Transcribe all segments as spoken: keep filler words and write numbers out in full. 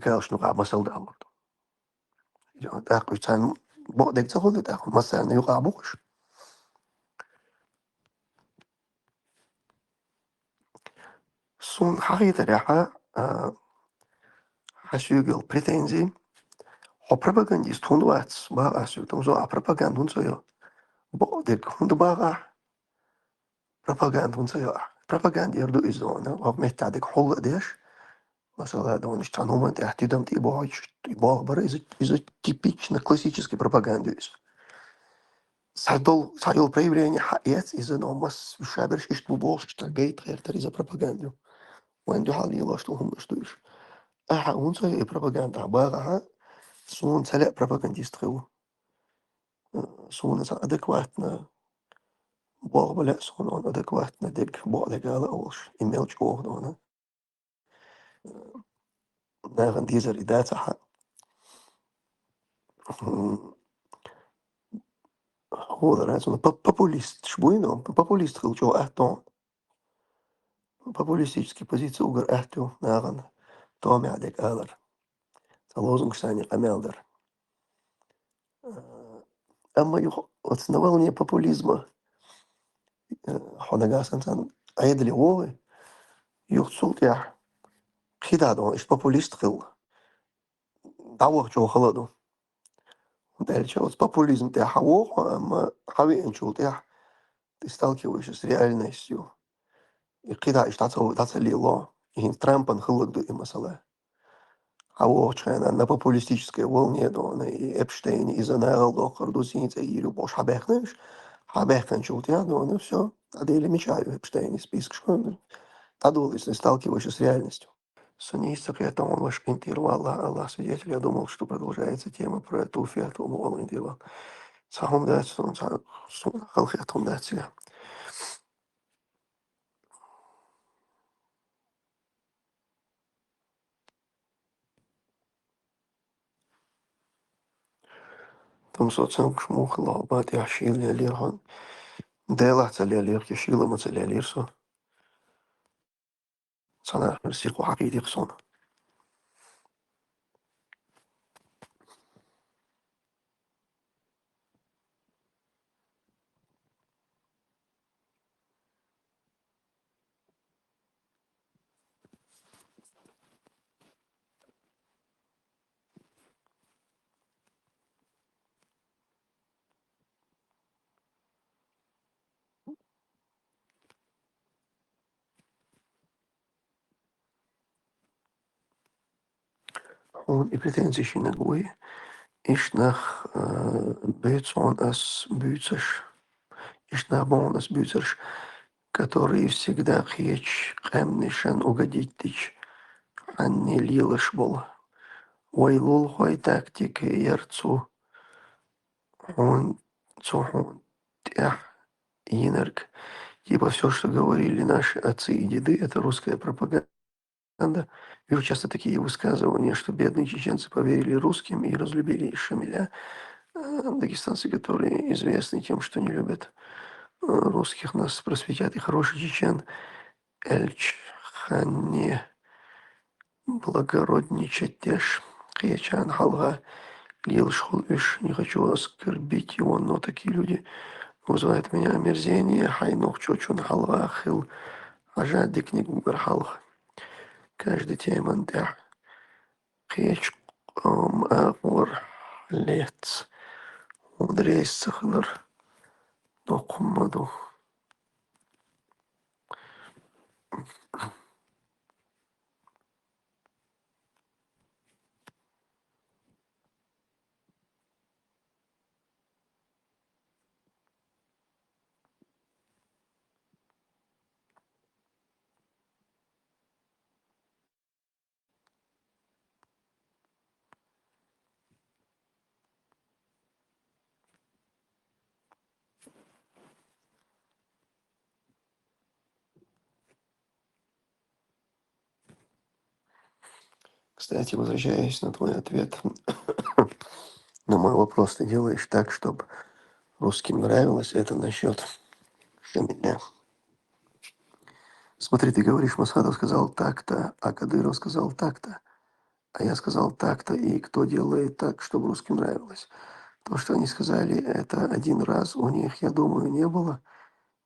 калшнуха масал далурду. ТӀаккха уж царна бокъ дег ца хулда, тӀаккха массарна юкъа бухуш. Сун хьахийтарехьа, а, хьа шуьгал претензи, хьо пропагандист хӀунда вац, бах ас ю, тумсо а пропаганда хӀунда ца йо? Бокъ дег хӀунда бах ахь? Пропаганда хӀунда ца йо ахь? Пропаганда ер ду иза дона, хӀокху меттехь дег хьулла а деш, масала, дона, иштта цхьана хӀуманна тӀехь тидам тӀе а бохуьйтуш, и болх бара иза, иза типична классический пропаганда ю иза. Цхьа дол-, цхьа йолу проявление хьаэц иза, но масса шаберш иштта бу бохуш, иштта гайта гӀертар иза пропаганда ю. Вайн дуьхьал лелош долу хӀуманаш ду уьш. Ахьа хӀунда ца йо и пропаганда? Бах ахьа, суна ца лаьа пропагандист хила. Суна цхьа адекватна болх бан лаьа, суна он адекватна дерг, бокъ дерг ала а волуш, и мел чӀогӀа дона. Нахана дезар и дац ахьа. ХӀун, хӀун дара, цунна поп-, популисташ буй, но популист хила чӀогӀа атта хьуна. Популистический позици угар атта ю нахана, томехь дерг алар. Цхьа лозунгаш санна къамел дар. Амма юха оцу на волне популизма, э, хьо нагахь санна царна Ӏедале вогӀий, юха цул тӀаьхьа кхидӀа дона, иштта популист хилла. ДӀаваха чӀогӀа хала ду. ХӀунда аьлча оцу популизм тӀехь хьан вогӀу, амма хьан веанчул тӀаьхьа ты сталкиваешься с реальностью. И кхидӀа иштта дӀа ца, дӀа ца лело. И хӀинца Трампан хилларг ду и масала. Хьан вогӀучу хенахь на популистической волне дона, и Эпштейн, иза нахал доккхур ду, сийна цӀе йийр ю бохуш хьан баьхна уьш? Хьан баьхкинчул тӀаьхьа дона, всё, дӀадели мичахь ю Эпштейн, и спискаш хӀунда? ДӀадолу иза, сталкиваешься с реальностью. Сан йиса ца кхета хьуна ваша къинтӀера, валлахӀ, Аллах свидетель, я думал, что продолжается тема про эту фету, ну, он къинтӀера ван. Цхьа хӀума дац, цхьа, суна халахетта хӀума дац цигахь. Тумсо цамгаш муха ло, бан тӀехь шийла лелийра хьуна. Делахь ца лелийра, кхин шийла ма ца лелийра со. Цхьана сихо хьакхийдира суна. Хьуна и претензиш йинарг вуй, иштта нах, а, буьйцу хьуна ас буьйцурш, иштта нах бу хьуна ас буьйцурш, которые всегда кхечу къаьмнашна угодить дича, хьанне лелаш болу. Вай лулахойн тактика яра цу хьуна, цу хьуна тӀехь йинарг. Типа, всё, что говорили наши отцы и деды, это русская пропаганда. Вижу часто такие высказывания, что бедные чеченцы поверили русским и разлюбили Шамиля. Э, дагестанцы, которые известны тем, что не любят, э, русских, нас просветят, и хороший чечен Элчанне благородничать деш, кхечарна хьалха лелаш хуьлу уьш. Не хочу оскорбить его, но такие люди вызывают у меня омерзение. Хьайн нохчочунна хьалха хила хьажа диканиг вугар хьалха. Каждый теман тӀехь кхечу къоман агӀор лецна. Хьуна реза ца хилар доккха хӀума ма ду. Кстати, возвращаясь на твой ответ на мой вопрос, ты делаешь так, чтобы русским нравилось это насчёт Шамиля. Смотри, ты говоришь, Масхадов сказал так-то, а Кадыров сказал так-то. А я сказал так-то, и кто делает так, чтобы русским нравилось? То, что они сказали это один раз, у них, я думаю, не было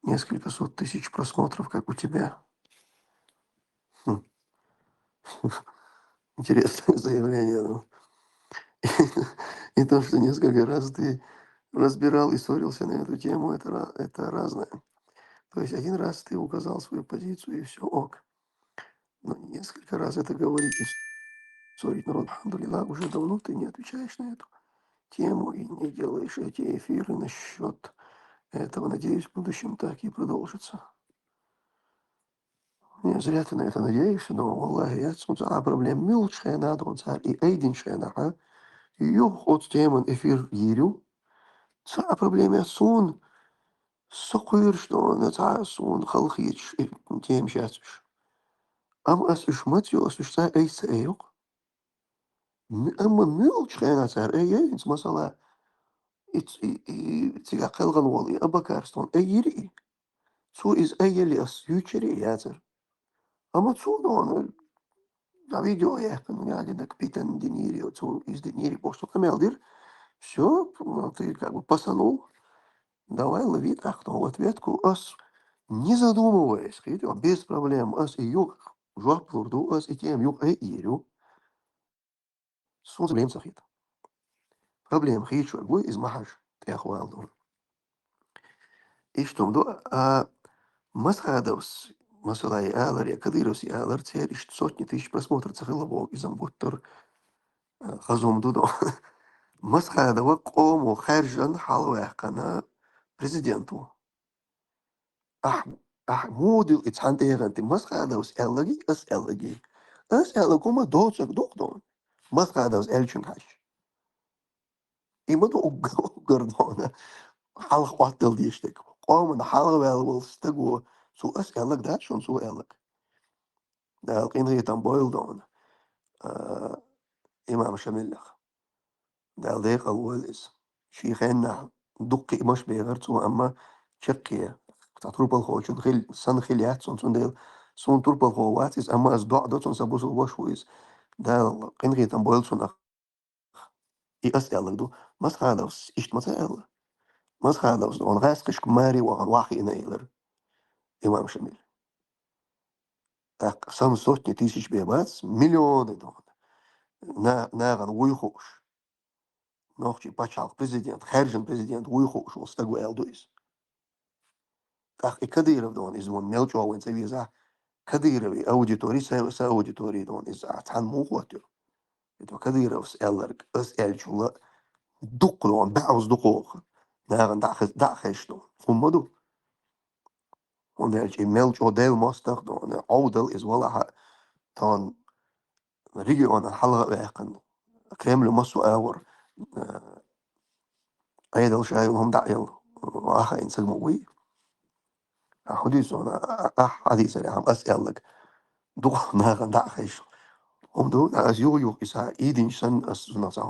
несколько сот тысяч просмотров, как у тебя. Хм. Интересное заявление, ну. И то, что несколько раз ты разбирал и ссорился на эту тему, это ра-, это разное. То есть один раз ты указал свою позицию, и всё ок. Но несколько раз это говорить и ссорить народ, альхамдулиллах, уже давно ты не отвечаешь на эту тему и не делаешь эти эфиры насчёт этого. Надеюсь, в будущем так и продолжится. Не зря ты на это надеешься, но, валлахӀи, яц цунца а проблема. Муьлхача хенахь дон цара и айдинчу хенахь а, юха оцу теман эфир йийр ю. Цхьа а проблема яц суна, со кхоьруш дон, цхьа а суна халахеташ и темаш яц уьш. Амма ас уьш ма ца йо, ас уьш цхьа а айса ца айо-кх. М-, амма муьлхачу хенахь цара айъяй хӀинца, масала, и ц-, и, и цигахь кхелхина волу и Абакарс дон аййира и. Цо иза айъелли ас юьйцура и яцара. Амма цо дон, дӀа видео яьккхина, я динарг питана динийра, цо иза динийра бохуш, цо къамел дира. Всё, ну, ты как бы пасанул. Давай лови тӀаккха, ну, ответку. Ас, не задумываясь, хетий, без проблем, ас и юха жоп лур ду, ас и тема юха айъийр ю. Суна проблема ца хета. Проблема хеташ верг вуй, иза ма хьажа, тӀехвала дон. Иштта хӀума ду, а, Масхадовс, масала, и алар, я Кадыровс и алар, церан иштта сотни тысяч просмотр ца хилла боху, иза-м гуттар а, хаза хӀума ду дон. Масхадова къомо хаьржина хьалаваьккхина президент ву. Ахь, ахь муха дилла и цхьана тӀегӀанти, Масхадовс аьлларгий, ас аьлларгий? Ас аьлларг хӀума доцург ду-кх дон, Масхадовс аьллачунна хьаьжча. И ма ду уггар, уггар дон хьалха Ӏотталла дезаш дерг. Къомана хьалха ваьлла волу стаг ву, цо ас аьлларг дац шуна, цо аьлларг. Дала къинхетам бойла дон, а, имам Шамилах. Дала декъал войла иза. Шен хеннахь дуккха кхиамаш бехира цо, амма чаккхе, цхьа турпалхочун хил-, санна хила яц цунна, цундела суна турпалхо вац иза, амма ас доӀа до цунна, сан бусулба ваша ву иза. Дала къинхетам бойла цунах. И ас аьлларг ду. Масхадовс иштта ма ца аьлла. Масхадовс дон гӀаскхишка маре вахана вахийна элира имам Шамил. ТӀаккха сан сотни тысяч бен бац, миллионы дон. На-, нахана вуй хууш. Нохчийн пачхьалкх президент, хаьржина президент вуй хууш волу стаг ву аьлла ду иза. ТӀаккха и Кадыров дон, иза вон мел чӀогӀа вайн ца везахь, Кадыровн аудитори, сан, сан аудитори дон, иза цхьаьна муха хӀоттайо? И то Кадыровс аьлларг, ас аьллачул а дуккха дон, баьӀуза дукха ваха. Нахана дӀа а хез-, дӀа а хезаш дон. ХӀума ма ду. ХӀунда аьлча и мел чӀогӀа Делан мостагӀа дон, Ӏовдал иза валахьа, тахана регионан хьалха а ваьккхина, Кремль массо а агӀор, а, Ӏедал ша йолу хӀума дӀа а елла, ахь хиъна саг ма вуй. Ахь хӀун дуьйцу хьуна, а-, ахь хьан дийцарехь ас аьлларг? Дукха нахана дӀа а хезаш. ХӀума ду, ас юха-юха иза хьан ийдинчу санна, ас цунах цхьа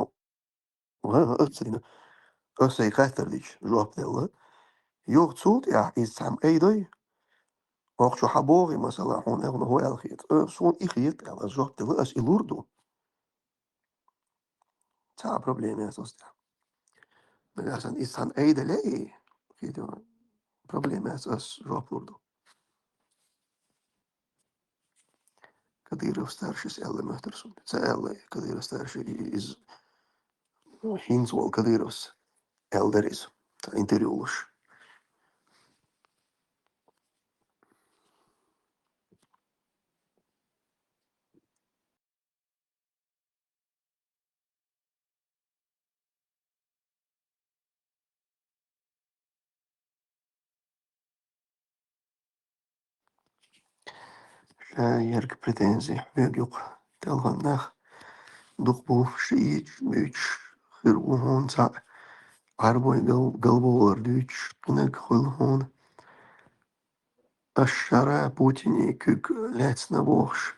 хӀума, ас ца дина. Ас сайн хаттар дича, жоп делла. Юха цул тӀаьхьа иза цхьамма айдой. Оха чу хьан боху, масала, хьуна, хьуна хӀун аьлла хета? Э, суна и хета аьлла, ас жоп делла, ас и лур ду. Цхьа а проблема яц оцу тӀехь. Нагахь санна иза цхьаьна айдале, и хета, проблема яц, ас жоп лур ду. Кадыров старшийс аьлла моьттура суна. Ца аьлла, Кадыров старший, и-, иза хӀинца волу Кадыровс аьлла дара иза, цхьа интервью луш. Ша ерг претензи хьоьга юкъа телхина нах дукха бу, шииташ, буьйцуш хир ву хьуна цхьаъ, Ӏарбой гал-, галбовлар дуьйцуш кхинаг хуьлу хьуна. Аш шара Путине куьг лаьцна бохуш,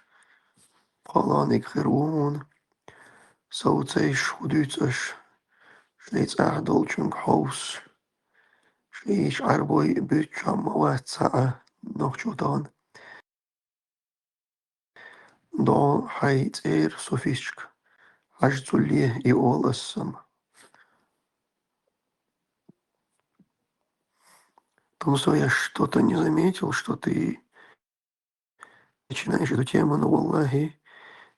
кхоалгӀаниг хир ву хьуна. Сов ца йиш хӀун дуьйцу аш, шайн цӀахь долчуьнга хьовсуш. Шииташ, Ӏарбой буьйцуш хьан ма вац цхьа а нохчо тахана. Дон хьайн цӀера со фисчка. Аж цуле и олассам. Тумсо, я что-то не заметил, что ты начинаешь эту тему, но, валлахи,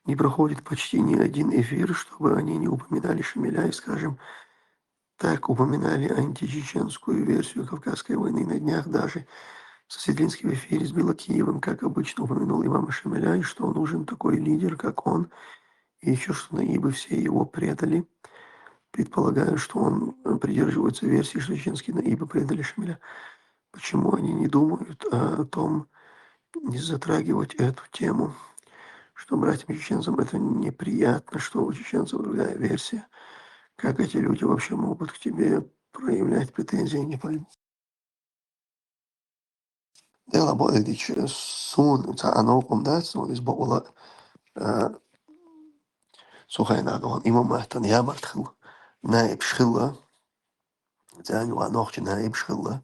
не проходит почти ни один эфир, чтобы они не упоминали Шамиля и, скажем, так упоминали античеченскую версию Кавказской войны. На днях даже Сосетлинский в эфире с Белокиевым, как обычно, упомянул имама Шамиля, и что нужен такой лидер, как он, и еще что наибы все его предали. Предполагаю, что он э, придерживается версии, что чеченские наибы предали Шамиля. Почему они не думают о том, не затрагивать эту тему? Что братьям чеченцам это неприятно, что у чеченцев другая версия. Как эти люди вообще могут к тебе проявлять претензии, я не пойму. Дела боевич, сун, ца оно ком да, сун из бокула, э, сухай надо, он имам махтан я мартхил, наиб шхила, ца ани ва нохчи наиб шхила,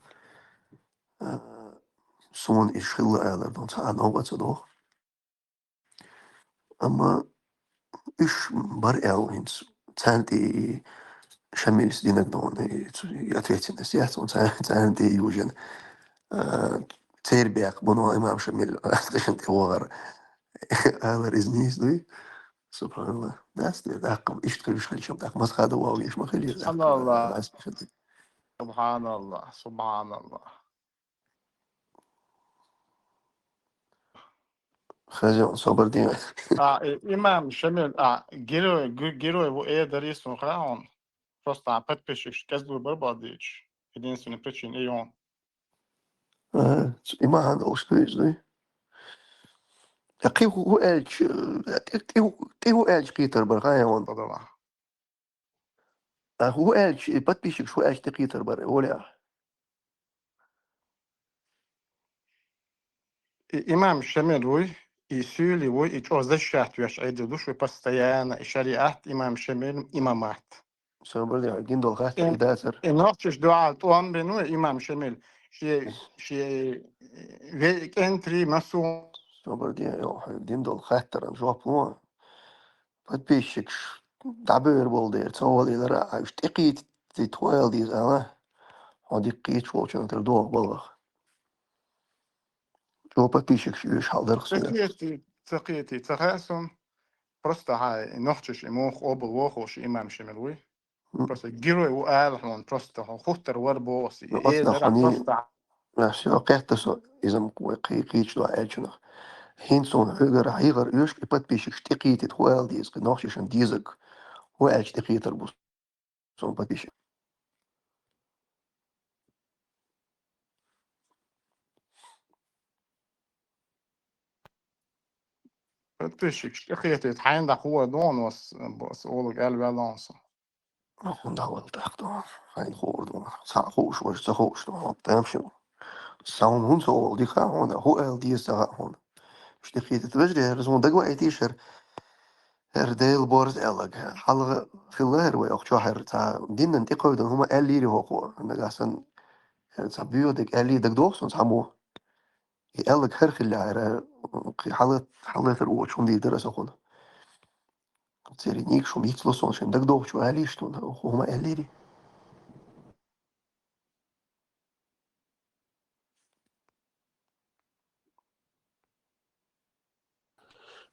э, сун из шхила алар, дон ца оно ва ца дох. Амма уьш бар аьлла хӀинца. Царна тӀе и Шамиль динарг догӀун, и цу, и ответственность яц, царна, царна тӀе южан. А, цербех, буно имам Шамиль, тӀе вогӀар. Алар из нийса дуй. Субханаллах. Дац, даккха, иштта кхуьш хилчам, даккха, маза хада вогӀ, иш ма хилира, даккха. Субханаллах. Дац, ма хилира. Субханаллах, субханаллах. Хозяин, собар дин. А, и-, имам Шамиль, а, герой, г-, герой ву э дари сун храун. Просто а подписчик кез выбор бадич. Единственная причина и он. Ага, ц-, имам хан уж пиз, да? А кхи ху, ху элч, э, ти, ти ху, ти ху элч кхитар бар, ха, я он. Подала. А ху аьлча, и подписчикаш ху аьлча тӀекхетар бара, оля. И имам Шамиль вуй, и суьйли вуй, и чӀо защищать веш Ӏедил душ вуй постоянно, и шариат, имам Шамиль, имамат. Собар де, дин дол хаттар, и дацар. И нохчаш дуал тӀом бен вуй, имам Шамиль, ши, ши, ве, кентри, масу. Собар де, йо, дин дол хаттаран жоп ло. Подписчикаш дӀабер болу дера, ца валийлара, а уьш тӀекхийта тхо аьлла деза ала, хьо дика кхийча волчунна тера догӀу балгах. Чо подписчикаш уьш хьал дарх ца кхетий, ца кхетий, ца хаьа сун. Просто хьай нохчаш и муха обал вохуш имам Шамиль вуй. М. Просто герой ву ала хьуна, просто хьо хуттар вар боху си. Ну, э, просто дара хьуни просто. А, всё, кхетта со, иза ма кхой, кхи-, кхийча дуьхьа аьллачунах. ХӀинца суна хьоьгара хьийгара оьшуш и подписчикаш тӀекхийти тхо аьлла деза, кхин нохчашна дезаг. Хьо аьлча тӀекхетар бу суна подписчик. Подписчикаш тӀекхетийта хьайна дӀахо догӀун ас, ас олуг аьлла ваьлла со. ХӀунда вала тӀаккха догӀун? Хьайна хуур догӀун. Цхьа хууш, важа ца хууш догӀун. ТӀем шин. Сан хӀунда ца олу дика хьуна, хӀу аьлла деза ца хаьа хьуна. Уьш тӀекхетийта вежарий, хӀара суна дагаваийтийша хӀара. ХӀара Дела борз аьллаг. Хьалха хилла хӀара вай охчо хӀара цхьа динан тӀекхойдан хӀума аьллийри хӀокхо. Нагахь санна хӀара цхьа боьха дерг аьллий дагадогӀу суна цхьаммо. И аьллаг хӀара хилла хӀара, кхин хьала-, хьалатар вочу хӀума дийр дара аса хьуна. Церан нийгаш хӀума йицло суна шайн дагадогӀучу аьллийша тхуна, хӀума аьллийри.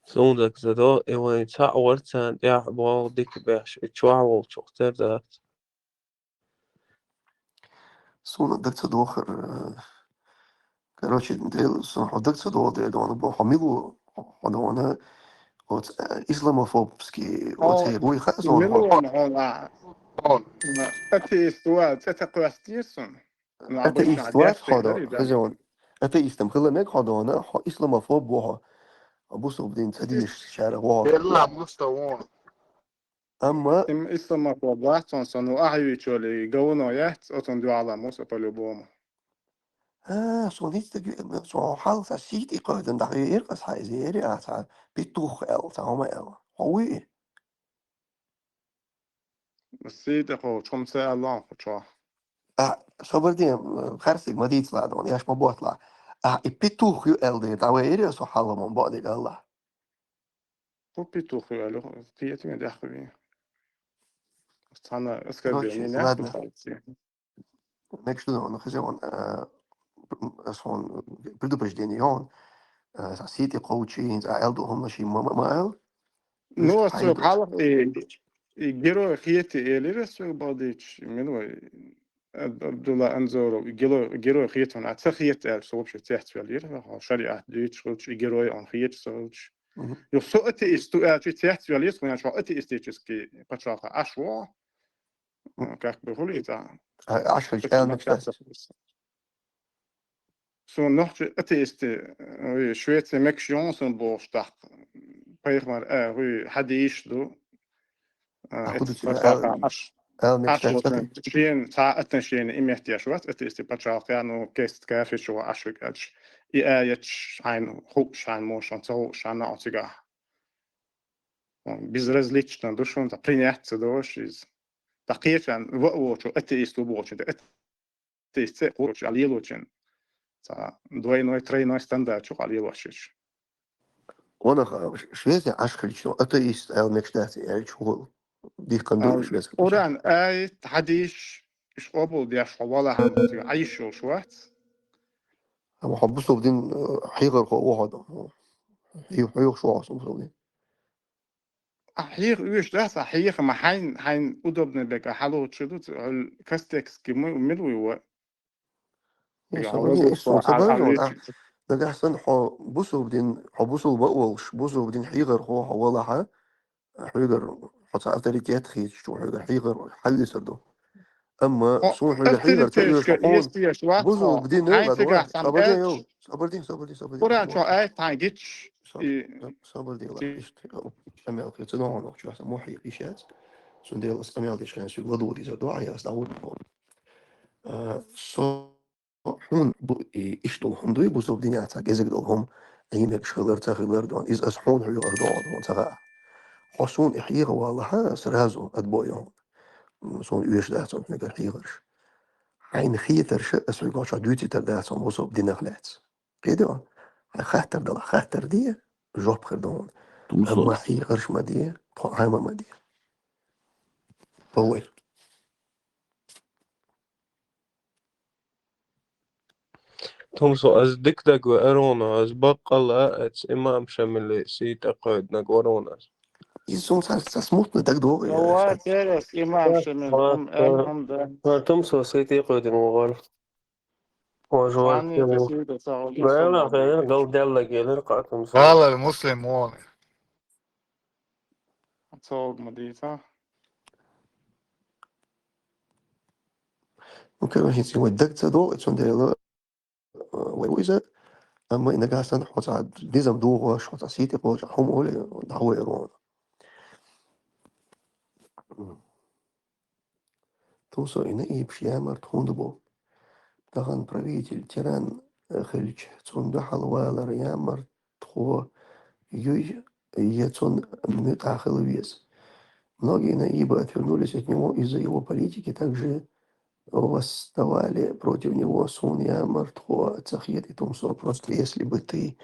Суна дагадогӀу, и вайн цхьаъ вара царна тӀехь боху дика беш, и чохь волчух тера дац. Суна даг ца дохар, э, короче, Дела, суна хьо даг ца доху Дела дона, бо хьо мила ву, хьо дона, оц, э, исламофобский, оц, хьо, э, вуй хаьа суна, мила хьо ву, хьо, а, хьо, атеист ву, цӀе ца кхоьстийра суна. Ну, атеист обычно вац хьо дона, хезон. Атеистам хила мега хьо дона, хьо исламофоб ву хьо. Бусалба дин ца дийшачара ву хьо. Белла муста ву. Амма им исламофоб вац, сон, сон, ну, ахьа юьйчули говно яц, оцун дуьхьала муса по-любому. А, сон хӀинца даг, сон хьалха сан сий тӀе кхоьдан дахье, эр къас хьайза, эри а цхьа петух аьлла, цхьа хӀума аьлла. Хьо вуй? Сий тӀе кхочу хӀума ца аьлла хьо чохь. А, собар де, харциг ма дийцала дона, яш ма ботла. А, и петух ю аьлла де, дӀавай эри со хьалха ма бо де аьлла. По петуху, алё, кхетаме дахви. Цхьана Короче, оскорбление, ладно. Мекш ду, ну, хозяин, э, ас хьона предупреждение йоан, э, са сити кхоучи, инца а эл ду хьона ши ма, ма, ма эл. Ну, Ишт ас хьайду. Халах и, и герой хети элира су балдич, мин вай, Аб-, Абдулла Анзоров, и герой, герой хетун, а ца хет эл, со вообще цехц вел ир, ха, шариат дич хулч, и герой он хет солч. Мгм. Ю со атеист ту эл чи цехц вел ир, хуна шо атеистический пачалха ашво. Как бы хули та. А, ашхалч эл мекшта. Сун нохчи атеисты, ой, Швеция мекшион сун болштах. Пайхмар, э, ой, хадиш ду. А, худу чи эл, аш, эл мекшта. Шен, ца отношение иметь я шват, атеисты пачалха, ну, кест кафе чего ашвик ач. И аяч, хайн, хук, шан, мошан, цо, шан, на, отига. Безразлично, душон, та принять, ца дош из. Та кечан, во, во, чё, атеист, убочен, атеист, короче, а лилочен. Ца двойной, тройной стандарт, чё, а лилочеч. Она ха, Швеция ашхалично, атеист, эл мекшта, эл чугул. Дихкан ду Швеция. Уран, ай, хадиш, иш обул деш, вала хам, айшо шват. Ама хо бусул дин, э, хигар хо, вахад. Хи-, хи-, шо, бусул дин. А хих уйш да, са хих ма хайн, хайн удобно бека халу чуду, кастекски мы милуй ва. Ну, я сабади, вот, ишсун, сабади, а, нагахсан хо бусул дин, хо бусул ва олш, бусул дин хигар хо, хо валаха, хигар, хо ца авторитет хич, чу хигар, хигар, халли саду. Амма сун хӀуьда хьийгар ца оьшуш хьуна бузулба дин ладу. Сабар дин, сабар дин, сабар дин. Куран чу ай тангич. Сабар дин, ла, ишт, амел хи ца догӀун охчу аса мухьи ишац. Цундела ас амел деш хен су ладу диза дуа, я ас даур. Со хьун бу, и, иштул хьун дуй, бузулба дин яца гезиг дол хьун, имек шхилар, ца хилар дон, из ас хьун хьуйгар дон, дон, ца ха. Хо сун и хьийга валаха, сразу отбой хьун. Сон уьш дац, сон хьуьгар хьийгарш. Хьайн хетарша, ас хьуьга ча дуьйцитар дац, сон бусулба динах лаьц. Кхидо? Хьай хаттар дала, хаттар дия, жоп хир дон. Амма хьийгарш ма дия, тхо хьайма ма дия. Повой. Тумсо, аз дик даг ва арона, аз баккъала ац имам Шамили сий тӀакхойднаг варона аз. Из сум са, са смутно даг догӀи. Ва терес имам Шамил, ум эл, ум да. Тумсо сий тӀакхойдин вогӀал. Вожвар. Вела хенер гал делла гелер ка Тумсо. Вала Муслим вон. Цог ма дита. Ну, короче, сегодня даг ца догӀи, цундела вай уйза, амма инагасан хьоца дизам дугъош, хьоца сити къош, хьум оли, дауи рон. Тусо ина ипш ямарт хунду бо. Тахан правитель тиран, э, хилч, цун духьал валар ямарт хо юй, е цун мутӀахил вез. Многие наибы отвернулись от него из-за его политики, также восставали против него Сун Ямарт Хо, Цахет и Тумсо. Просто если бы ты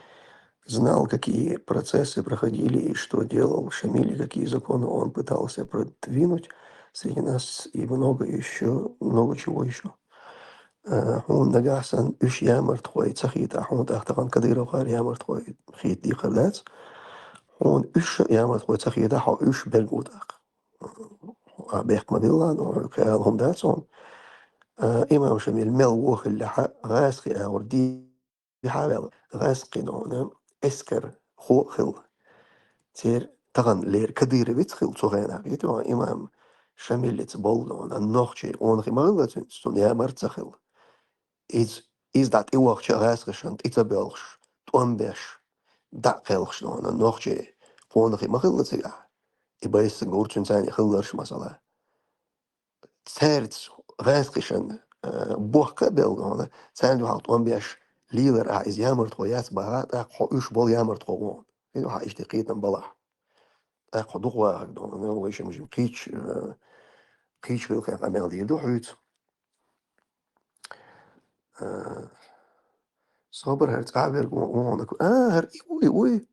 знал, какие процессы проходили и что делал Шамиль, и какие законы он пытался продвинуть, среди нас и много еще, много чего еще. Э, хьун нагахь санна уьш ямарт хой ца хийта, хьун тӀаккха тахан Кадыров хар ямарт хой хийта дийхар дац. Хьун уьш ямарт хой ца хийта, хьо уьш берг у тӀаккха. А бехк ма билла, но кхел хӀума дац хьун. Э, имам Шамиль мел вохилла хьа, гӀазкхи агӀор ди-, дихьавел, гӀазкхи дона, эскар хо хилла. Цер тахан лер Кадыровец хилла цу хенахь. Ит ван имам Шамилец болла дона, нохчий къонахий ма хилла цуьнца, цунна ямарт ца хилла. Из, из дӀа тӀе вахча гӀазкхашан тӀе ца боьлхуш, тӀом беш, дӀа кхелхаш дона, нохчий къонахий ма хилла цигахь. И байса гур цуьнца хиларш масала. Цаьрца гӀазкхишан, э, бохка а белла хьуна, царна дуьхьал тӀом беш лийлар ахь иза ямарт хо яц баха, тӀаккха хьо уьш бол ямарт хо вон. Хьо иштта кхетам балахь. ТӀаккха хьо дукха вахарг дона, ну, вай шимжим кхич, э, кхич хилхе къамел дийр ду хьуьйцу. Э, собар хӀара цкъа а верг вон, вон, а, хӀара и уй, уй.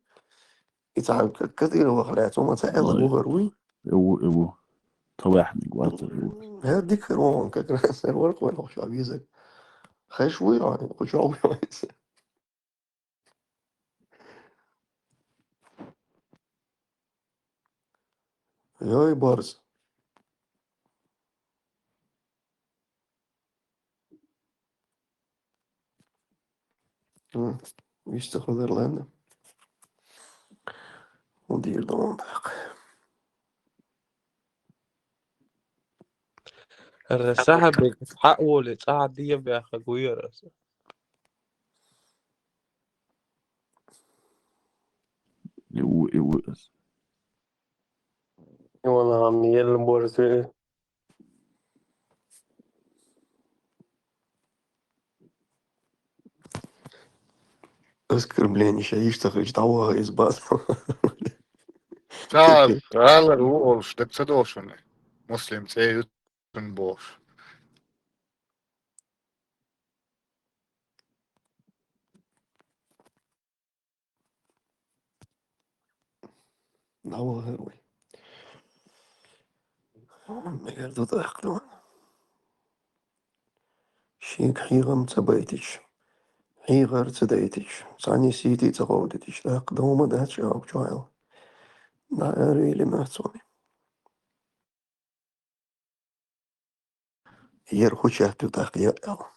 И цхьа К-, Кадыровах лаьцна, ма ца аьлла, ой, вухар вуй? Эву, эву. Товаьхьниг вац, эву. ХӀа, дика хир вон, как раз хӀара вара кхойла хӀуша визаг. Хеш вуй, а, хӀу чӀоагӀа вуй вайса. Йой, барс. М, виста хилар, ладно. Удир дон так. Расаха бек хьа воле, цӀа дия бяха гуяра. Иу, иу. Вала ам ел борсы. Оскорбление ша иштта хилча дӀаваха иза бац. Ца, гӀалар ву олуш, даг ца дошуна. Муслим цӀе ю цун бохуш. ДӀавахар вай. Мегар ду тӀаккха ду. Шега хьехам ца байтича, хьехар ца дайтича, цхьанне сийти ца кховдитича, тӀаккха дома дац чӀогӀа чу аьлла. ДӀа ара вели мац вани. Яра хӀу чатта ю тӀаккха яа аьлла.